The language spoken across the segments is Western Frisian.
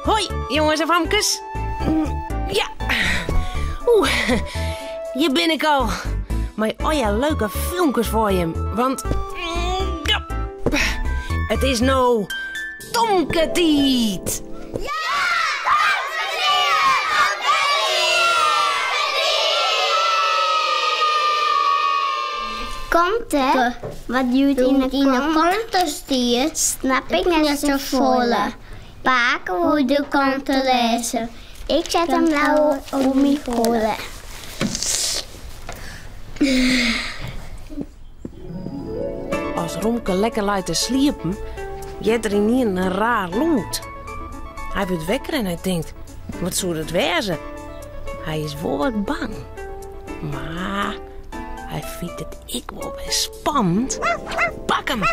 Hoi, jonges en famkes. Ja. Oeh, hjir bin ik al. Mei allegear leuke filmkes foar jim. Want ja, it is no Tomke-tiid. Kante, wat hjoed yn 'e krante stiet, snap ik net safolle. Pake woe de krante lêze. Ik set him no oer myn holle. As Romke lekker leit te sliepen, heart er ynienen in raar lûd. Hy wurdt wekker en hy tinkt, wat soe dat wêze? Hy is wol wat bang. Mar hy fynt it ek wol wer spannend. Pak him!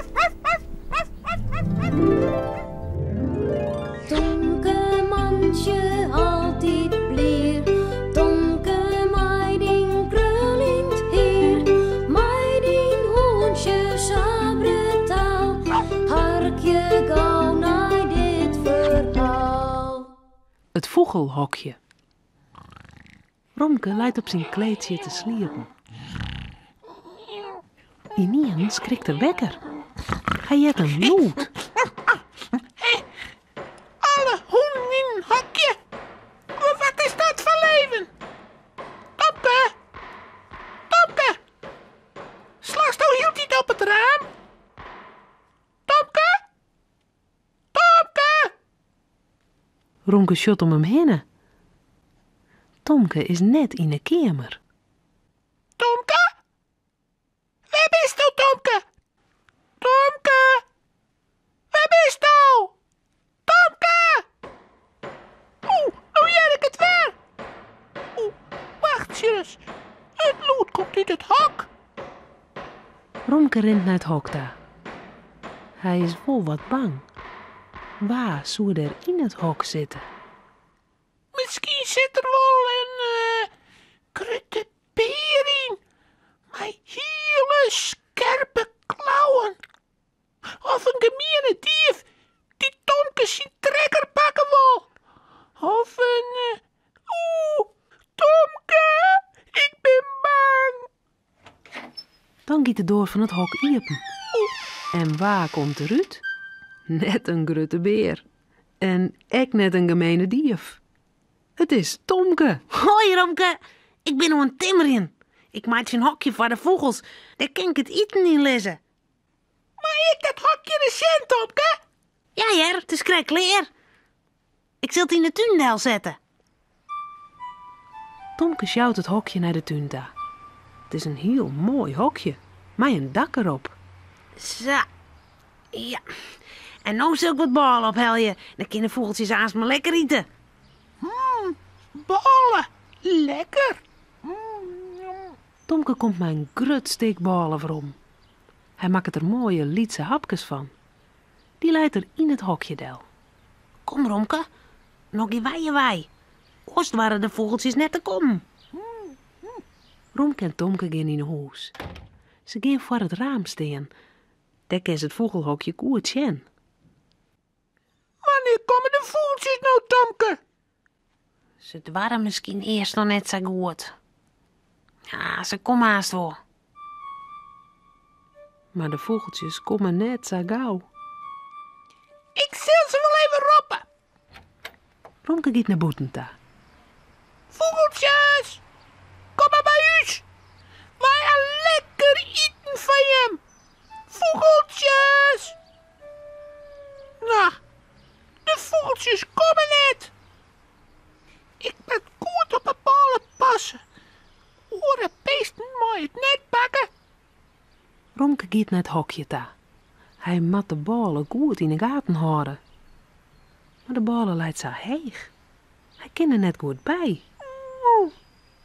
Tomke mantsje altyd blier, Tomke mei dyn kruljend hier, mei dyn hûntsje sa brutaal, harkje gau nei dit ferhaal. It fûgelhokje. Romke leit op syn kleedsje te sliepen. Ynienen skrikt er wekker. Hy heart in lûd. Alle hûnen yn in hokje. Wat is dat foar leven? Tomke! Tomke! Slasto hieltyd op it raam? Tomke! Tomke! Romke sjocht om him hinne. Tomke is net yn 'e keamer. Tomke? Wêr bisto, Tomke? Tomke? Wêr bisto? Tomke! Oeh, no hear ik it wer. Oeh, wachtsje ris. It lûd komt út it hok. Romke rint nei it hok ta. Hy is wol wat bang. Wa soe der yn it hok sitte? Miskien sit der wol in grutte bear yn mei hiele skerpe klauwen. Of in gemiene dief dy't Tomke syn trekker pakke wol. Of in. Oeh, Tomke, ik bin bang. Dan giet de doar fan it hok iepen. En wa komt derút? Net in grutte bear. En ek net in gemene dief. It is Tomke. Hoi Romke, ik bin oan it timmerjen. Ik meitsje in hokje foar de fûgels. Dêr kin ik it iten yn lizze. Mei ik dat hokje ris sjen, Tomke? Ja hear, it is krekt klear. Ik sil it yn de tún delsette. Tomke sjout it hokje nei de tún ta. It is in hiel moai hokje, mei in dak derop. Sa, ja. En no sil ik wat bôle ophelje. Dan kinne de fûgeltsjes aanst mar lekker ite. Bôle, lekker. Tomke komt mei in grut stik bôle werom. Hy makket der moaie lytse hapkes fan. Dy leit er yn it hokje del. Kom Romke, no gean wy hjir wei. Oars doare de fûgeltsjes net te kommen. Romke en Tomke gean yn 'e hûs. Se gean foar it raam stean. Dêr kin se it fûgelhokje goed sjen. Wannear komme de fûgeltsjes no, Tomke? Se doare miskien earst noch net sa goed. Ja, se komme aanst wol. Mar de fûgeltsjes komme net sa gau. Ik sil se wol even roppe. Romke giet nei bûten ta. Fûgeltsjes, kom mar by ús. Wy ha lekker iten foar jim. Fûgeltsjes! No, de fûgeltsjes komme net. Ik moat goed op 'e bôle passe. Oare beesten meie it net pakke. Romke giet nei it hokje ta. Hy moat de bôle goed yn 'e gaten hâlde. Mar de bôle leit sa heech. Hy kin der net goed by.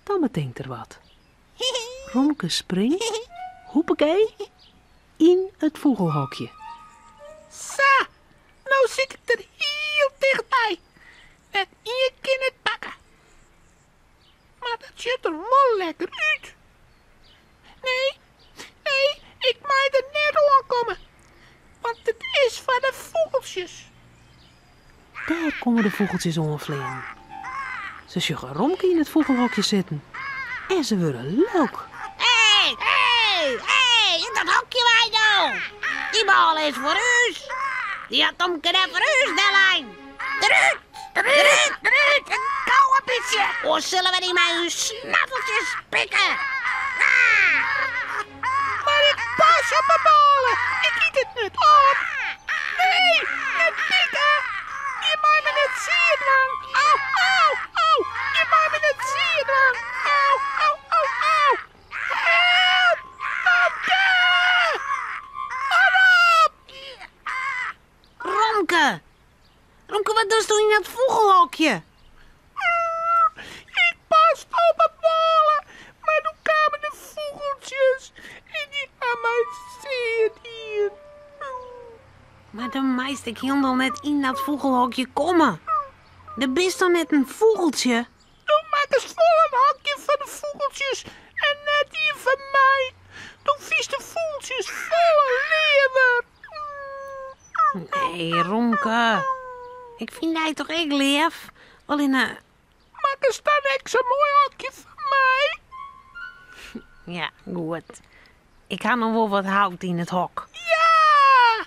Dan betinkt er wat. Romke springt, hoepakee, yn it fûgelhokje. Sa, no sit ik der hiel tichtby. Net ien kin it pakke. Mar dat sjocht der wol lekker út. Nee, nee, ik mei der net oankomme, want it is foar de fûgeltsjes. Dêr komme de fûgeltsjes oanfleanen. Se sjogge Romke yn it fûgelhokje sitten en se wurde lilk. Hé, hé, hé, út dat hokje wei no! Dy bôle is foar ús! Dy hat Tomke dêr foar ús dellein! Derút, derút, derút, en gau in bytsje, oars sille we dy mei ús snaffeltsjes pikke! Mar ik pas op 'e bôle, ik yt it net op. Nee, net pikke. Je meie my net sear dwaan. Au, au, au. Je meie my net sear dwaan. Au, au, au, au. Help! Tomke! Hâld op! Romke! Romke, wat dochsto yn dat fûgelhokje? Ik pas op 'e bôle, mar doe kamen de fûgeltsjes en dy ha my sear dien. Mar dan meist ek hielendal net yn dat fûgelhokje komme. Do bist toch net in fûgeltsje? Do makkest wol in hokje foar de fûgeltsjes en net ien foar my. Do fynst de fûgeltsjes folle leaver. Nee, Romke. Ik fyn dy toch ek leaf? Allinne. Makkest dan ek sa'n moai hokje foar my? Ja, goed. Ik ha noch wol wat hout yn it hok. Ja!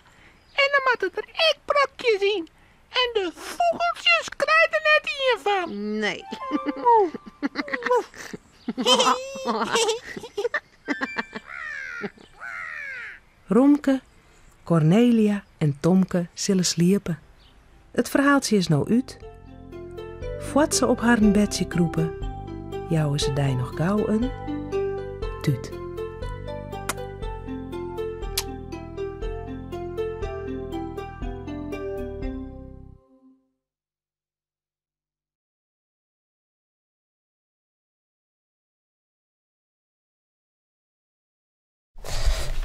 En dan moatte der ek brokjes yn. En de fûgeltsjes krije der net ien fan. Nee. Romke, Kornelia en Tomke sille sliepe. It ferhaaltsje is no út. Foar't se op harren bedsje krûpe, jouwe se dy noch gau in tút.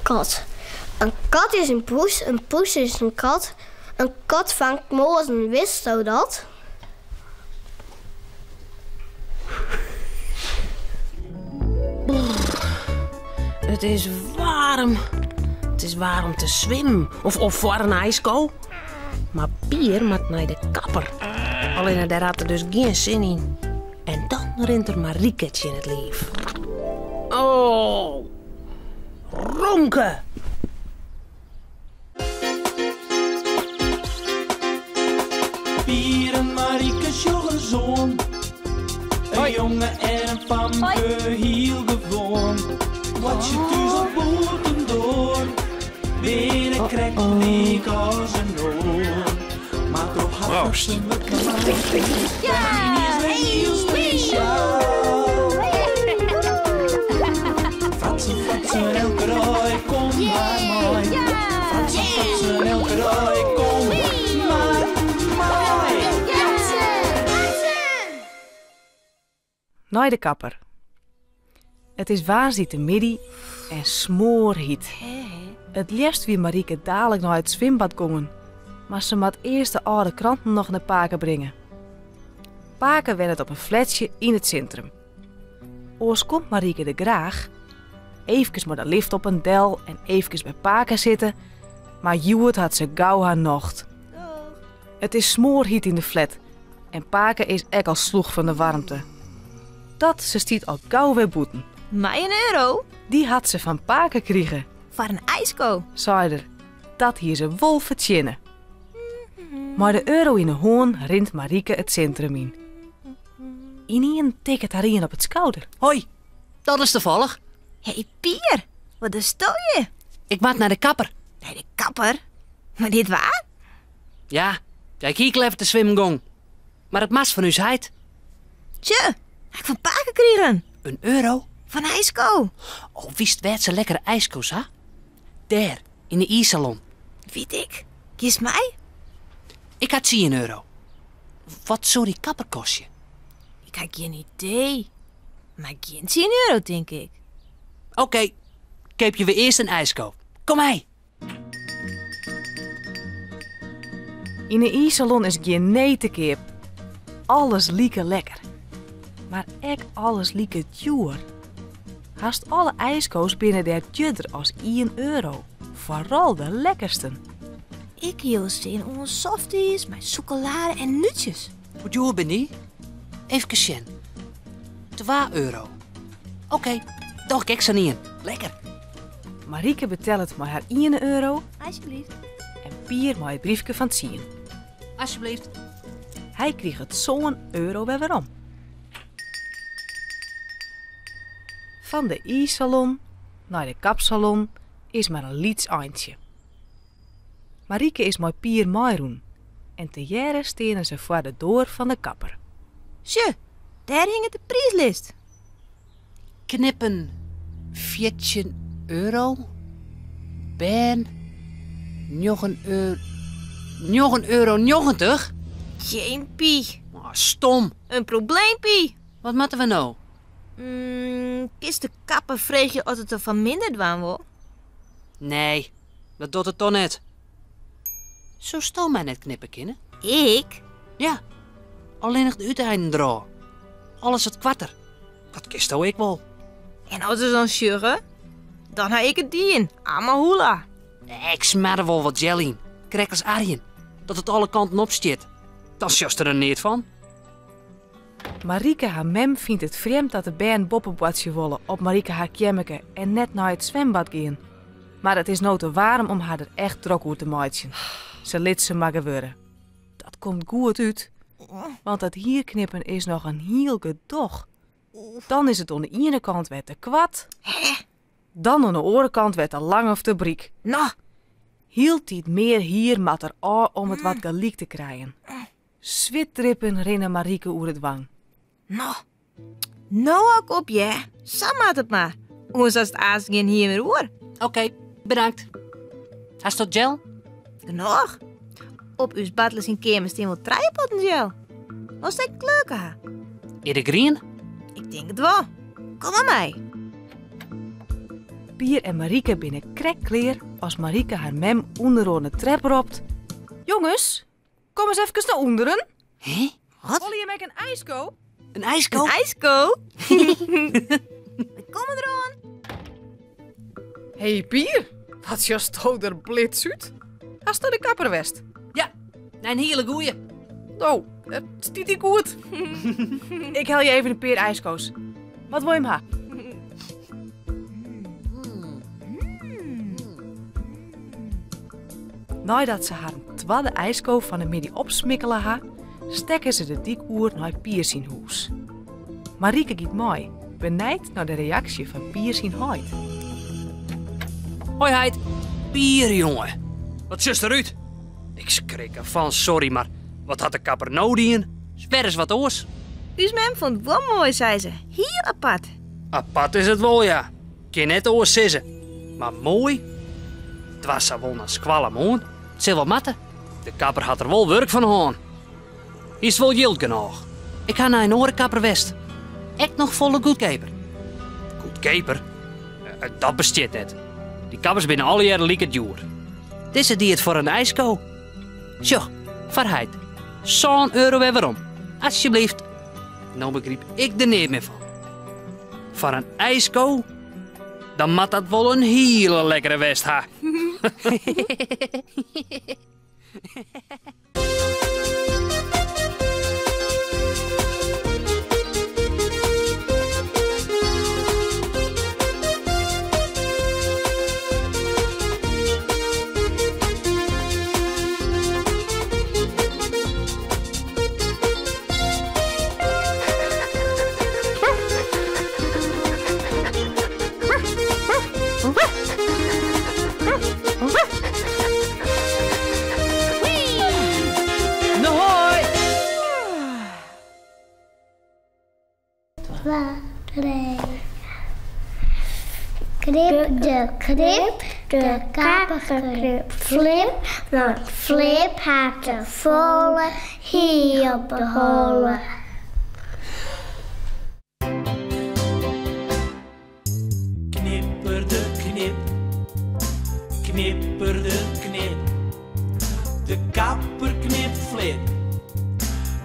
Kat. In kat is in poes, in poes is in kat. In kat fangt moazen, witsto dat? It is waarm. It is waarm te swimmen of, of foar in ijsko. Mar Pier moat nei de kapper. Allinne dêr hat er dus gjin sin yn. En dan rint er Marike tsjin it liif. Oh, Romke! Pier en Marike sjogge oan. In jonge en in famke, hiel gewoan. Wat je thús of bûtendoar, binne krekt lyk as in oar. Mar troch har Proost. Ja! Is hiel spesjaal. Fratsen, fratsen, elke dei, kom mar mei. Fratsen, fratsen, elke dei, kom mar mei. Nei de kapper. It is woansdeitemiddei en smoarhyt. It leafst wie Marike dalik nei it swimbad gongen, mar se moat earst de âlde kranten noch nei pake bringe. Pake wennet op in flatsje yn it sintrum. Oars komt Marike der graach. Eefkes mei de lift op en del en eefkes by pake sitte, mar hjoed hat se gau har nocht. It is smoarhyt yn de flat en pake is ek al slûch fan de waarmte. Dat se stiet al gau wer bûten. Mei in euro? Dy hat se fan pake krige. Foar in ijsko? Sei er. Dat hie se wol fertsjinne. Mei de euro yn 'e hân rint Marike it sintrum yn. Ynienen tikket har ien op it skouder. Hoi, dat is tafallich. Hey Pier, wat dochsto hjir? Ik moat nei de kapper. Nei de kapper? Mar dit waar? Ja, ik hie leaver te swimmen gong. Mar it moast fan ús heit. Tsje, ha ik fan pake krigen. In euro? Fan ijsko. Oh, witst wêr't se lekkere ijsko's ha? Dêr, yn de iissalon. Wit ik. Giest mei? Ik ha tsien euro. Wat soe dy kapper kostje? Ik ha gjin idee. Mar gjin tsien euro, tink ik. Oké, keapje we earst in ijsko. Kom mei. Yn 'e iissalon is gjin nee te keap. Alles like lekker. Mar ek alles like djoer. Hast alle ijsko's binne dêr djurder as ien euro. Foaral de lekkersten. Ik hie al sin oan softies mei sûkelade en nútsjes. Hoe djoer bin dy? Efkes sjen. Twa euro. Oké, doch ik ek sa'n ien. Lekker. Marieke betellet mei har iene euro. Alsjeblieft. En Pier mei it briefke fan tsien. Alsjeblieft. Hy kriget sân euro wer werom. Fan de iissalon nei de kapsalon is mar in lyts eintsje. Marieke is mei Pier meirûn en tegearre steane se foar de doar fan de kapper. Sjoch, dêr hinget de priislist. Knippen 14 euro. Bern njoggen euro. Njoggen euro njoggentich? Jeempie. Oh, stom. In probleempie. Wat moatte we no? Kinst de kapper freegje oft it der foar minder dwaan wol? Nee, dat docht it toch net. Soesto my net knippe kinne? Ik? Ja, allinnich de úteinen derôf. Alles wat koarter. Dat kinsto ek wol. En as se dan sjogge, dan ha ik it dien. Amahula. Ik smar der wol wat gel yn, krekt as Arjen, dat it alle kanten op stjit. Dan sjochst der neat fan. Marieke har mem fynt it frjemd dat de bern boppe boartsje wolle op Marieke har keammerke en net nei it swimbad gean. Mar it is no te waarm om har der echt drok oer te meitsjen. Se lit se mar gewurde. Dat komt goed út, want dat hierknippen is noch in hiel gedoch. Dan is it oan de iene kant wer te koart, dan oan de oare kant wer te lang of te bryk. No! Hieltyd mear hier moat der ôf om it wat gelyk te krijen. Switdrippen rinne Marieke oer it wang. No, no hou ik op, hear. Sa moat it mar. Oars hast aanst gjin hier mear oer. Oké, bedankt. Hast dat gel? Genôch. Op ús Bartele syn keamer stean wol trije potten gel. Wolst ek in kleurke ha? Is de grien? Ik tink it wol. Kom mar mei. Pier en Marieke binne krekt klear as Marieke har mem ûnderoan de trep ropt, Jonges, Kom ris efkes nei ûnderen. Hè? Wat? Wolle jim ek in ijsko? In ijsko? In ijsko? We komme deroan. Hey Pier, wat sjochsto der blits út? Hast nei de kapper west? Ja, nei in hiele goeie. Oh, it stiet dy goed. Ik helje even in pear ijsko's. Wat wol jim ha? Neidat se harren twadde ijsko fan de middei opsmikkele ha, stekke se de dyk oer nei Pier syn hûs. Marieke giet mei, benijd nei de reaksje fan Pier syn heit. Hoi heit. Pier jonge, wat sjochst derút? Ik skrik erfan, sorry, mar wat hat de kapper no dien? Is wer ris wat oars. Us mem fûn it wol moai, sei se. Hiel apart. Apart is it wol, ja. Kin net oars sizze. Mar moai? Doarst sa wol nei skoalle moarn? It sil wol moatte. De kapper hat der wol wurk fan hân. Hiest wol jild genôch? Ik ha nei in oare kapper west. Ek noch folle goedkeaper. Goedkeaper? Dat bestiet net. Dy kappers binne allegearre like djoer. Dizze die it foar in ijsko. Sjoch, foar heit. Sân euro wer werom. Asjebleaft. No begryp ik der neat mear fan. Foar in ijsko? Dan moat dat wol in hiele lekkere west ha. Hoi! Twa, trije. Knip de knip, de kapper knipt Flip, want Flip hat te folle hier op de holle. Knipper de knip, knipper de knip. De kapper knipt Flip,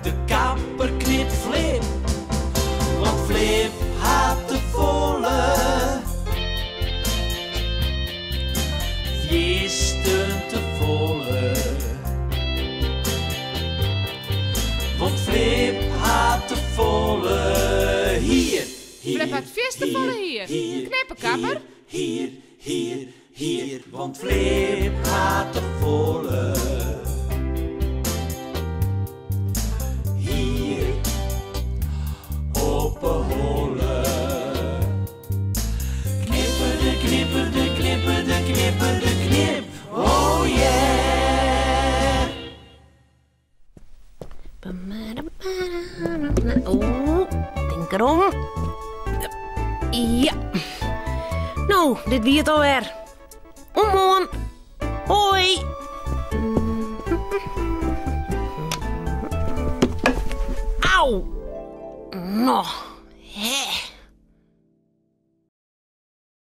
de kapper knipt Flip. Want Flip hat te folle. Fiersten te folle. Hier, hier. Flip hat fierste folle hier. Knippe, kapper. Hier, hier, hier, want Flip hat te folle. Hier, op 'e holle. Knipperde, knipperde, knipperde, knipperde, knip. Oh yeah! Oeh, tink derom. Ja. No, dit wie it alwer. Oant moarn. Hoi. Au. No.